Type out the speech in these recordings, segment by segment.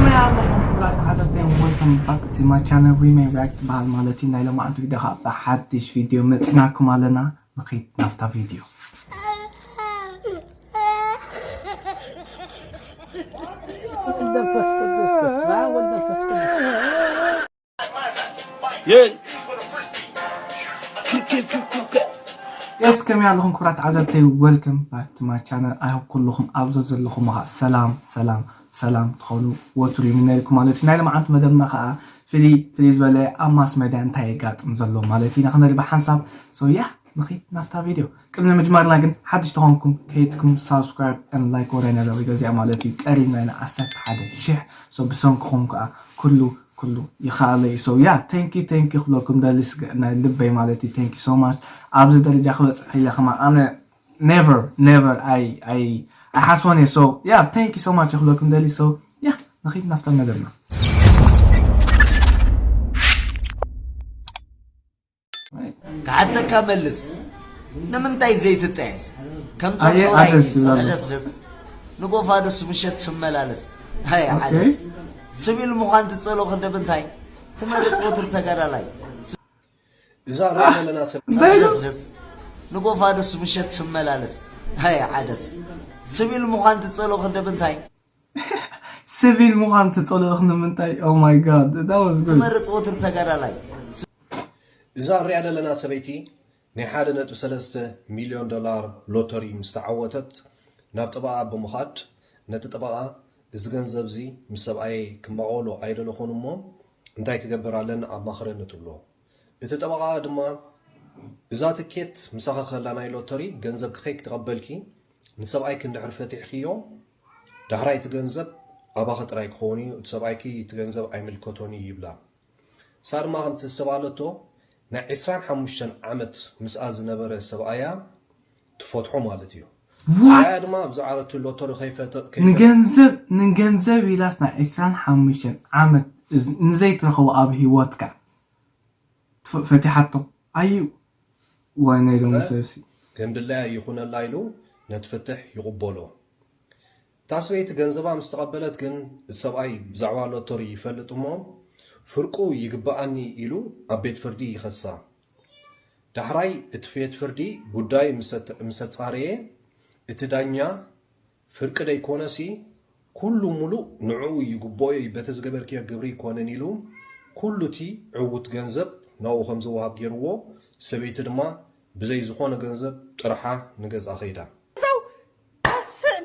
ከመይ ኣለኹም ክቡራት ተዓዘብተይ? Welcome back to my channel. We may react በሃል ማለት እዩ። ናይ ሎማዓንቲ ቪድዮ ከዓ ብሓድሽ ቪድዮ መፂናኩም ኣለና። ንኺድ ናብታ ቪድዮ። ወልድ መንፈስ ቅዱስ፣ በስመ አብ ወልድ መንፈስ ቅዱስ። የስ ከመይ ኣለኹም ክቡራት ተዓዘብተይ? Welcome back to my channel. I hope ኩልኹም ኣብ ዘዘለኹም ከዓ ሰላም ሰላም ሰላም ትኾኑ። ወትሩ ይምነየልኩም ማለት እዩ። ናይ ሎማዓንቲ መደብና ከዓ ፍልይ ፍልይ ዝበለ ኣብ ማስ መድያ እንታይ የጋጥም ዘሎ ማለት ኢና ክንርኢ ብሓንሳብ። So yeah ንኺድ ናብታ ቪድዮ። ቅድሚ ምጅማርና ግን ሓድሽ ተኾንኩም ከይድኩም subscribe and like ወረ ነለዊ ገዚኣ ማለት እዩ። ቀሪብና ኢና ዓሰርተ ሓደ ሽሕ። So ብሰንክኹም ከዓ ኩሉ ኩሉ ይኸኣለ እዩ። So yeah thank you thank you ክብለኩም ደሊ ስግ ናይ ልበይ ማለት እዩ። Thank you so much ኣብዚ ደረጃ ክበፅሕ ኢለ ከማ ኣነ never never ኣይ ኣይ ኣይሓስቦን እየ። So yeah thank you so much ክብለኩም ደሊ። So yeah ንኺድ ናብታ መደብና። ክሓተካ መልስ። ንምንታይ ዘይትጣየስ? ከም ኣየ ጸፍሮላይ ኣደስ ይላሉ። ጸዕደስደስ ንጎፋ ደሱ ምሸት ትመላለስ። ኣይ ኦኬ። ዓደስ ስቢል ምዃን ትጸሎ ክንደ ብንታይ ትመርጽ ወትር ተጋዳላይ። እዛ ንሪኣ ዘለና ሰብ ጸዕደስደስ ንጎፋ ደሱ ምሸት ትመላለስ። ኣይ ዓደስ ስቢል ምዃን ትጸሎ ክንደ ብንታይ ስቪል ምዃን ትጸልኦ ንምንታይ? Oh my god, that was good. ትመርጽ ወትር ተጋዳላይ። እዛ ንሪኣ ዘለና ሰበይቲ ናይ ሓደ ነጥቢ ሰለስተ ሚልዮን ዶላር ሎተሪ ምስ ተዓወተት ናብ ጠበቓ ብምኻድ ነቲ ጠበቓ እዚ ገንዘብ እዚ ምስ ሰብኣየይ ክማቐሎ ኣይደለኹን እሞ እንታይ ክገብር ኣለኒ ኣማኽረኒ ትብሎ። እቲ ጠበቓ ድማ እዛ ትኬት ምሳኺ ከላ ናይ ሎተሪ ገንዘብኪ ከይትቐበልኪ ንሰብኣይኪ እንድሕር ፈቲሕክዮ ዳሕራይ እቲ ገንዘብ ኣባኺ ጥራይ ክኸውን እዩ፣ እቲ ሰብኣይኪ እቲ ገንዘብ ኣይምልከቶን እዩ ይብላ። ንሳ ድማ ከምቲ ዝተባህለቶ ናይ ዕስራን ሓሙሽተን ዓመት ምስኣ ዝነበረ ሰብኣያ ትፈትሖ ማለት እዩ። ሰብኣያ ድማ ብዛዕባ እቲ ሎተሪ ከይፈተ- ከይፈ- ንገንዘብ ንገንዘብ ኢላስ ናይ ዕስራን ሓሙሽተን ዓመት ንዘይትረኸቦ ኣብ ህይወትካ ፈቲሓቶ ኣዩ ዋይ ናይ ሎሚ ሰብሲ ከም ድላያ ይኹነላ ኢሉ ነቲ ፍትሕ ይቕበሎ። እታ ሰበይቲ ገንዘባ ምስ ተቐበለት ግን እቲ ሰብኣይ ብዛዕባ ሎተሪ ይፈልጥ እሞ ፍርቁ ይግበኣኒ ኢሉ ኣብ ቤት ፍርዲ ይኸሳ። ዳሕራይ እቲ ቤት ፍርዲ ጉዳይ ምስ ኣጻረየ እቲ ዳኛ ፍርቂ ደይኮነሲ ኩሉ ሙሉእ ንዕኡ ይግበኦ እዩ በቲ ዝገበርክዮ ግብሪ ይኮነን ኢሉ ኩሉ እቲ ዕዉት ገንዘብ ናብኡ ከም ዝወሃብ ገይርዎ ሰበይቲ ድማ ብዘይ ዝኾነ ገንዘብ ጥርሓ ንገዝኣ ከይዳ። ሰው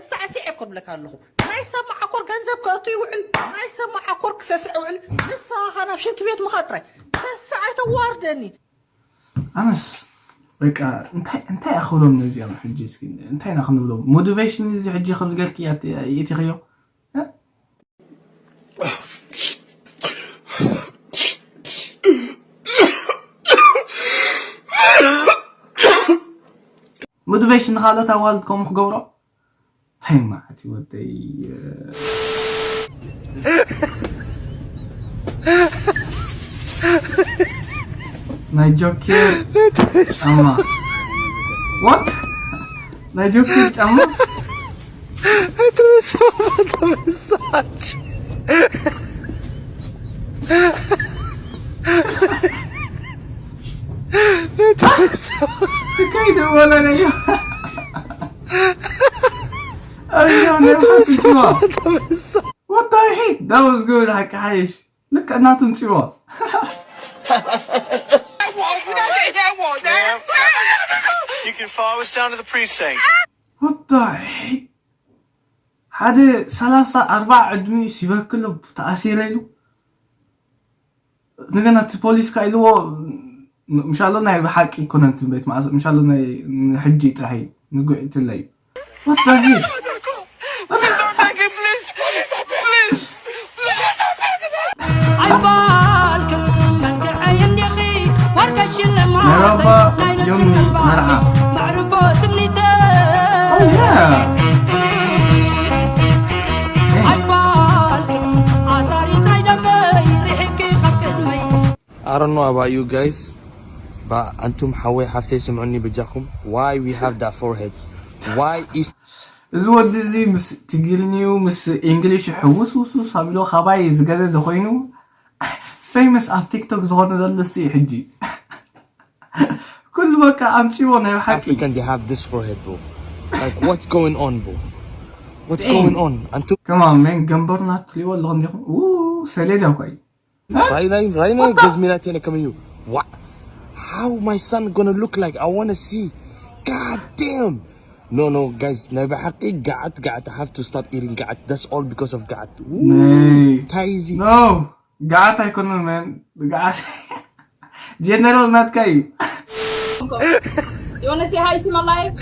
ሳዕሲዐ እኮ እብለካ ኣለኹ ናይ ሰብ መዓኮር ገንዘብ ከእቱ ይውዕል ናይ ሰብ መዓኮር ክሰስዕ ይውዕል ንስኻ ናብ ሽንቲ ቤት ምኻድ ጥራይ በሳ ኣይተዋርደኒ ኣነስ በቃ እንታይ እንታይ ኣኽብሎም ነዚኦም ሕጂ እስኪ እንታይ ኢና ክንብሎም ሞቲቬሽን እዚ ሕጂ ከም ዝገልክ የእቲኽዮ ሞቲቬሽን ንኻልኦት ኣዋልድ ከምኡ ክገብሮ እንታይ ማዕት ወደይ ናይ ጆኬር ጫማ ዋት ናይ ጆኬር ጫማ ተበሳችሁ ትካይ ደወለ ነገር አብየው ነው ትንትዋ ተበሳ What the heck? That was good. حق حيش. Look at Nathan Tiwa. You can follow us down to the precinct. What the heck? ሓደ ሰላሳ ኣርባ ዕድሚኡ ሲበክሎ ተኣሲረ ኢሉ እንደገና እቲ ፖሊስ ካ ኢልዎ ምሻሎ ናይ ብሓቂ ይኮነን ትንቤት ማእስ ምሻሎ ናይ ሕጂ ጥራሕ እዩ ንጉዕ ትለዩ What the heck? ኣይባልክን መልክዐይ እንዲኺ ወርቀ ሽልማት ናይ ባባ ናይ ዮሚ ነስን መርዓ። ባኒ መዕርፎ ትምኒተ Oh yeah. ኣይባልክን ኣሳሪት ናይ ደመይ ርሕቂ ካብ ቅድመይ I don't know about you guys, but ኣንቱም ሓወይ ሓፍተይ ስምዑኒ በጃኹም. Why we have that forehead? Why is እዚ ወዲ እዚ ምስ ትግርኒኡ ምስ እንግሊሽ ሕውስ ውስውስ ኣቢሎ ካባይ ዝገደደ ኮይኑ famous ኣብ ቲክቶክ ዝኾነ ዘሎ ሲ ሕጂ ኩሉ በቃ ኣምፂዎ ናይ ሓቂ African, they have this forehead, bro. Like, what's going on, bro? What's going on? And to ከማን ሜን ገንበርና ትሪዎ ኣለኹም ዲኹም ሰሌዳ እኳ እዩ right now, right now, it gives me that thing coming you. What? How my son gonna look like? I wanna see. God damn. No, no, guys. Nabi Haqi, Gaat, Gaat. I have to stop eating Gaat. That's all because of Gaat. Ooh, ነይ Taisi. No ጋዓት ኣይኮነን መን ጋዓት ጀነራል ናትካ እዩ You wanna say hi to my live?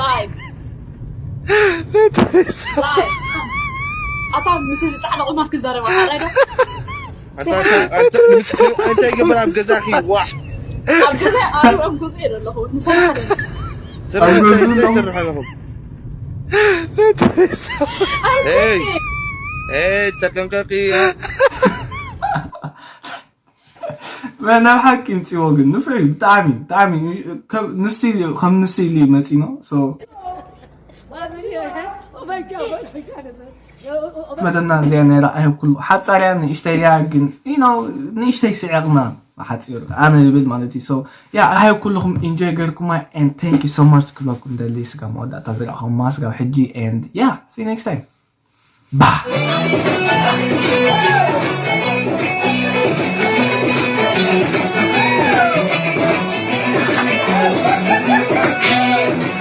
Live. Live. ኣታ ምስ እዚ ፃዕዳ ቁማር ክዛረብ ኣላ ዶ እንታይ ገበር ኣብ ገዛኺ ዋሕ ኣብ ገዛ ኣሩ ኣብ ገዙ እየ ዘለኹ ንሰራሕ ትርፍ እንታይ ትሰርሑ ኣለኹም ተጠንቀቂ ናብ ሓቂ ይምፅዎ ግን ንፍዑ ብጣዕሚ ብጣዕሚ ንሱ ኢሉ ከም ንሱ ኢሉ መፂኖ መደና እዚኣ ነይራ ኣይኩሉ ሓፃርያ ንእሽተይ እያ ግን you know ንእሽተይ ስዕቕና ሓፂር ኣነ ይብል ማለት እዩ so yeah I hope ኩልኹም enjoy ገርኩማ and thank you so much ክብለኩም ደሊ ስጋብ መወዳእታ ዝረእኹማ ስጋብ ሕጂ and yeah see you next time Bah!